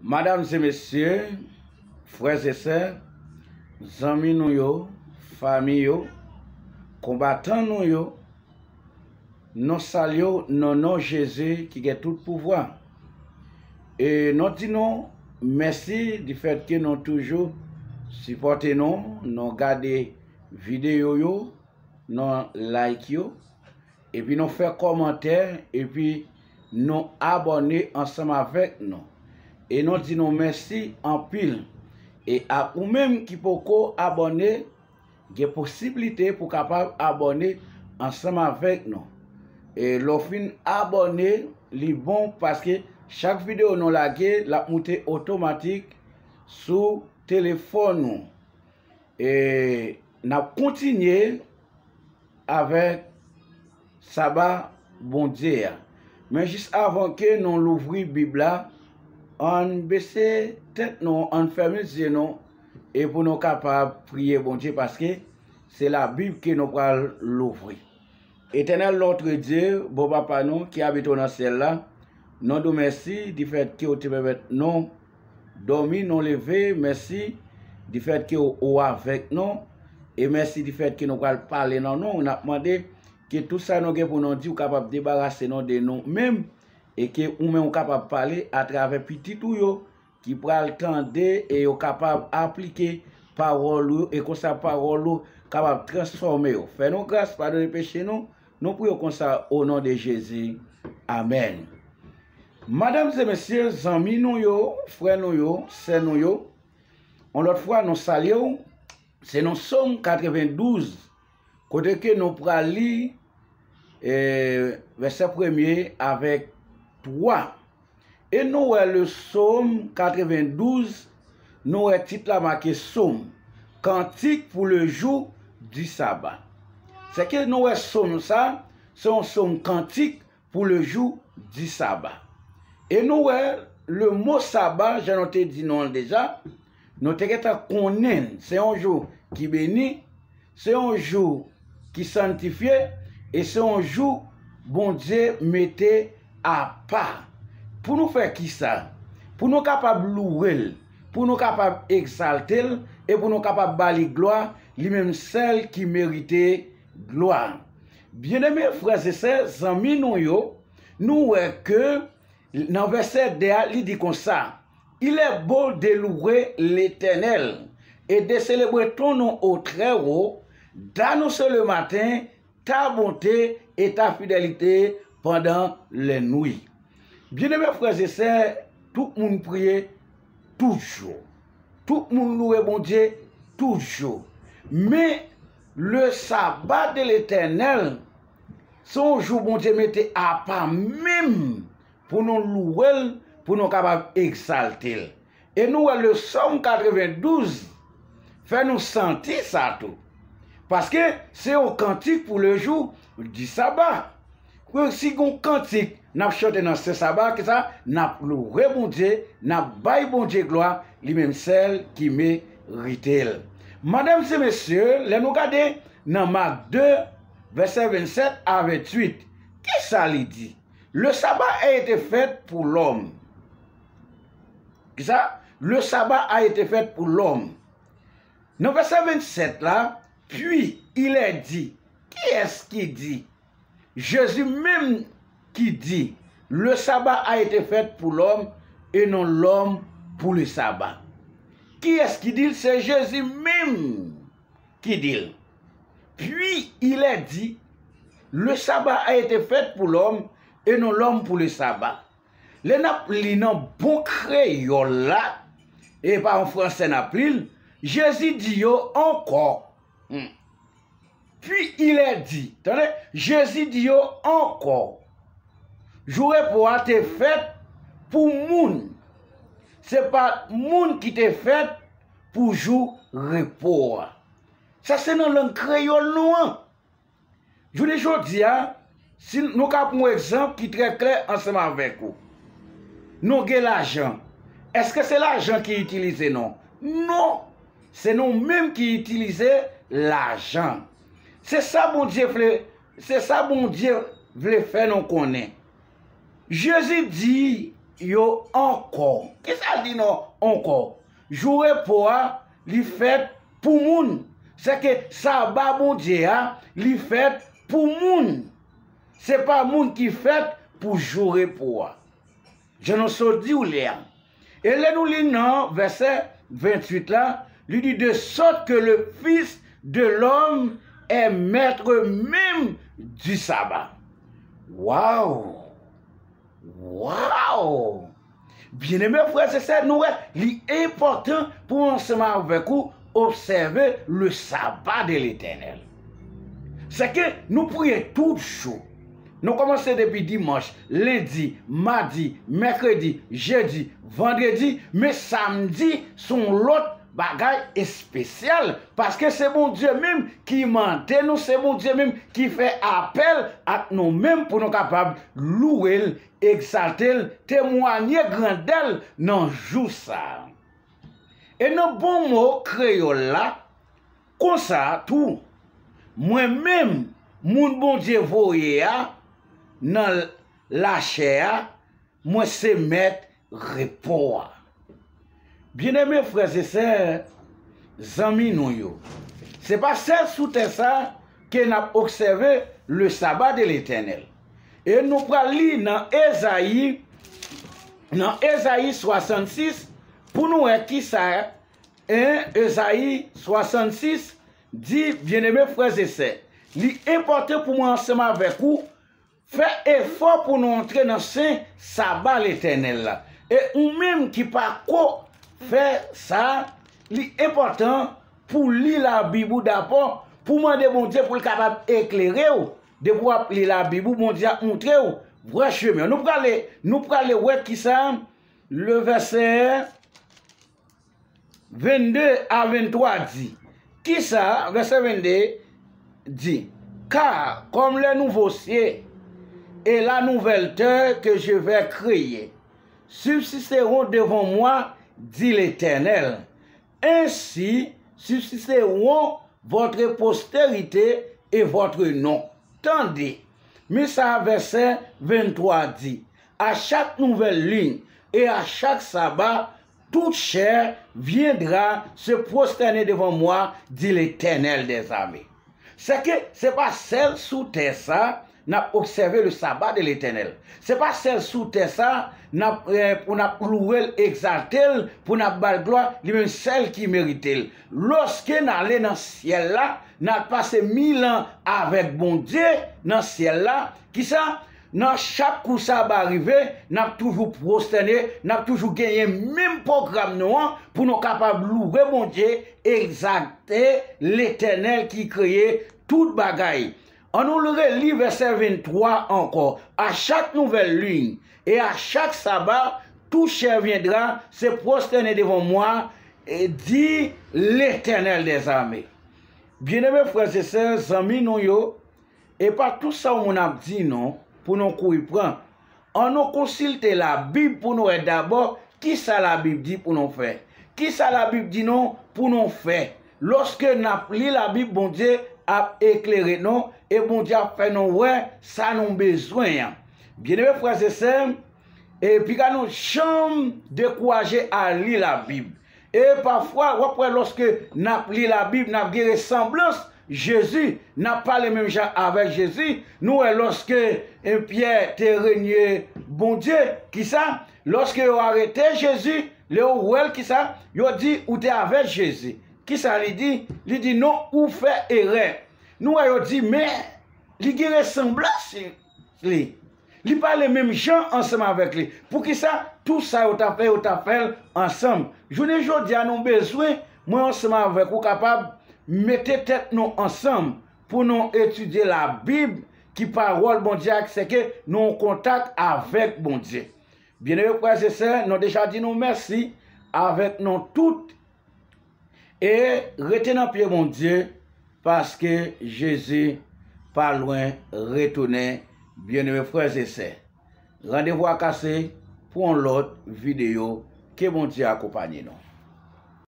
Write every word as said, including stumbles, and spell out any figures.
Madam e mesye, frè e sè, zanmi nou yo, fanmi yo, konbatan nou yo, nou salye w nan non Jezi ki gen tout pouvwa. E nou di nou mèsi difèt ke nou toujou sipòte nou, nou gade videyo yo, nou like yo, epi nou fè kòmantè, epi nou abòne ansanm avèk nou. E nou di nou mèsi anpil. E a ou menm ki poko abòne, gen posiblite pou kapab abòne ansanm avèk nou. E lè w fin abòne, li bon paske chak videyo nou lage, l ap moute otomatik sou telefòn ou. E n ap kontinye avèk Saba Bondye a. Men jis avan ke nou louvri Bib la, ann bese tèt nou, ann fèmen zye nou, e pou nou kapab priye Bondye, paske se Labib ke nou pral louvri. Etènèl notre Dieu, bon Papa nou ki abite nan syèl la, nou di w mèsi difèt ke w te pèmèt nou dòmi, nou leve, mèsi difèt ke w, w avèk nou, e mèsi difèt ke nou pral pale nan non w. N ap mande ke tout sa nou gen pou nou di, w kapab debarase nou de nou menm, e ke ou menm w kapab pale atravè pitit ou yo ki pral tande e yo kapab aplike pawòl ou yo, e konsa pawòl ou kapab transfòme yo. Fè nou gras, padone peche nou, nou priye w konsa o non de Jezi. Amèn. Madanm e mesye, zanmi nou yo, frè nou yo, sè nou yo, yon lòt fwa nou salye w. Se nan Sòm katrevendouz, kote ke nou pral li, e, vèsè premye avèk twa. E nou wè le Sòm katrevendouz, nou wè tit la make Sòm, Cantique pour le jour du sabbat. Se ke nou wè Sòm sa, se yon Sòm kantik pour le jour du sabbat. E nou wè, le mo saba, jan nou te di nou an deja, nou te gentan konnen l, se yon jou ki beni, se yon jou ki santifye, e se yon jou Bondye mete apa. Pou nou fè kisa? Pou nou kapab louwe l, pou nou kapab egzalte l, e pou nou kapab ba li glwa, li menm sèl ki merite glwa. Byeneme frè e sè, zanmi nou yo, nou wè ke nan vèsè de a, li di konsa, Il est bon de louer l'Éternel et de célébrer ton nom au Très-Haut, d'annoncer le matin ta bonté et ta fidélité pendant les nuits. Byeneme frè e sè, tout moun priye toujou. Tout moun louwe Bondye toujou. Men, le sabbat de l'Éternel, se yon jou Bondye mete apa menm pou nou louwe l, pou nou kapab egzalte l. E nou wè le Sòm katrevendouz fè nou santi sa tou. Paske se yon kantik pou le jou di saba. Pou si gon kantik n ap chante nan sen saba, kisa? N ap louwe Bondye, n ap bay Bondye glwa, li menm sèl ki merite l. Madanm e mesye, lè nou gade nan Mak de, vèsè vennsèt a venntuit, kisa li di? Le sabbat a été fait pour l'homme. Kisa? Le sabbat a été fait pour l'homme. Nan vèsè vennsèt la, puis il est dit, kiyès ki di? Jezi menm ki di, le sabbat a été fait pour l'homme et non l'homme pour le sabbat. Kiyès ki di l? Se Jezi menm ki di l. Puis il est dit, le sabbat a été fait pour l'homme et non l'homme pour le sabbat. Lè n ap li nan bon kreyòl la, e pa an fransè n ap li l, Jezi di yo ankò. Hmm. Puis il est dit, tande, Jezi di yo ankò, jou repo a te fèt pou moun. Se pa moun ki te fèt pou jou repo a. Sa se nan lang kreyòl nou an. Jounen jodi a, si nou ka pran yon egzanp ki trè klè ansanm avèk ou. Nou gen lajan. Èske se lajan ki itilize nou? Non. Se nou menm ki itilize lajan. Se sa Bondye vle, se sa Bondye vle fè nou konnen. Jezi di, yo ankò. Kisa l di non ankò? Jou repo a, li fèt pou moun. Sèke saba Bondye a, li fèt pou moun. Se pa moun ki fèt pou jou repo a. Jan nou sot di w li a. E lè nou li nan vèsè venntuit la, li di, de sorte que le Fils de l'homme est maître même du sabbat. Waw! Waw! Byeneme frè e sè, nou wè, li enpòtan pou ansanm avèk ou obsève le sabbat de l'Éternel. Sèke nou priye tout jou. Nou kòmanse depi dimanch, lendi, madi, mèkredi, jedi, vandredi, men samdi se yon lòt bagay espesyal, paske se Bondye menm ki mande nou, se Bondye menm ki fè apèl ak nou menm pou nou kapab louwe l, egzalte l, temwanye grandè l nan jou sa a. E nan bon mo kreyòl la, konsa tou, mwen menm, moun Bondye voye a, nan lachè a, mwen se mèt repo a. Byeneme frè e sè, zanmi nou yo, se pa sèl sou tè sa ke n ap obsève le sabbat de l'Éternel. E nou pral li nan Ezayi, nan Ezayi swasannsis, pou nou wè kisa, en, Ezayi swasannsis di, byeneme frè e sè, li enpòtan pou mwen ansanm avèk ou fè efò pou nou antre nan sen saba Letènèl la. E ou menm ki pako fè sa, li enpòtan pou li Labib ou dabò, pou mande Bondye pou l kapab eklere w. Depi w ap li Labib ou, Bondye ap montre w vrè chemen. Nou prale, nou prale wè kisa le vèsè vennde a venntwa di. Kisa vèsè vennde di? Car comme les nouveaux cieux et la nouvelle terre que je vais créer subsisteront devant moi, dit l'Éternel, ainsi subsisteront votre postérité et votre nom. Tande, men sa vèsè venntwa di, à chaque nouvelle lune et à chaque sabbat, toute chair viendra se prosterner devant moi, dit l'Éternel des armées. Sèke se pa sèl sou tè sa n ap obsève le sabbat de l'Éternel. Se pa sèl sou tè sa n ap, eh, pou n ap louwe l, egzalte l, pou n ap ba l glwa, li menm sèl ki merite l. Lòske n ale nan syèl la, n al pase mil an avèk Bondye nan syèl la, kisa? Nan chak kou saba rive, n ap toujou pwostène, n ap toujou genyen menm pwogram nou an pou nou kapab louwe Bondye, egzalte Letènèl ki kreye tout bagay. Annou reli vèsè venntwa ankò. À chaque nouvelle lune et à chaque sabbat, toute chair viendra se prosterner devant moi, dit l'Éternel des armées. Byeneme frè e sè, zanmi nou yo, e pa tout sa yon moun ap di non pou nou kouri pran. Annou konsilte Labib pou nou wè dabò kisa Labib di pou nou fè. Kisa Labib di nou pou nou fè? Lòske n ap li Labib, Bondye ap eklere nou e Bondye ap fè nou wè sa nou bezwen an. Byeneme frè e sè, e piga nou janm dekouraje a li Labib. E pafwa, w ap wè lòske n ap li Labib, n ap gen resanblans Jezi, n ap pale menm jan avèk Jezi. Nou wè lòske, e, Pyè te renye Bondye, kisa? Lòske yo arete Jezi, lè yo wè l, kisa? Yo di, ou te avèk Jezi. Kisa li di? Li di, non, ou fè erè. Nou wè yo di, men li gen resanblans li. Li pale menm jan ansanm avèk li. Poukisa? Tou sa yo t ap fè, yo t ap fè l ansanm. Jounen jodi a, nou bezwen, mwen ansanm avèk ou, kapab mete tèt nou ansanm pou nou etidye Labib, ki pawòl Bondye a, ki se ke nou an kontak avèk Bondye. Byeneme frè e sè, nou deja di nou mèsi avèk nou tout. E rete nan pye Bondye, paske Jezi pa lwen retounen, byeneme frè e sè. Randevou a kase pou yon lòt videyo. Ke Bondye akonpaye nou.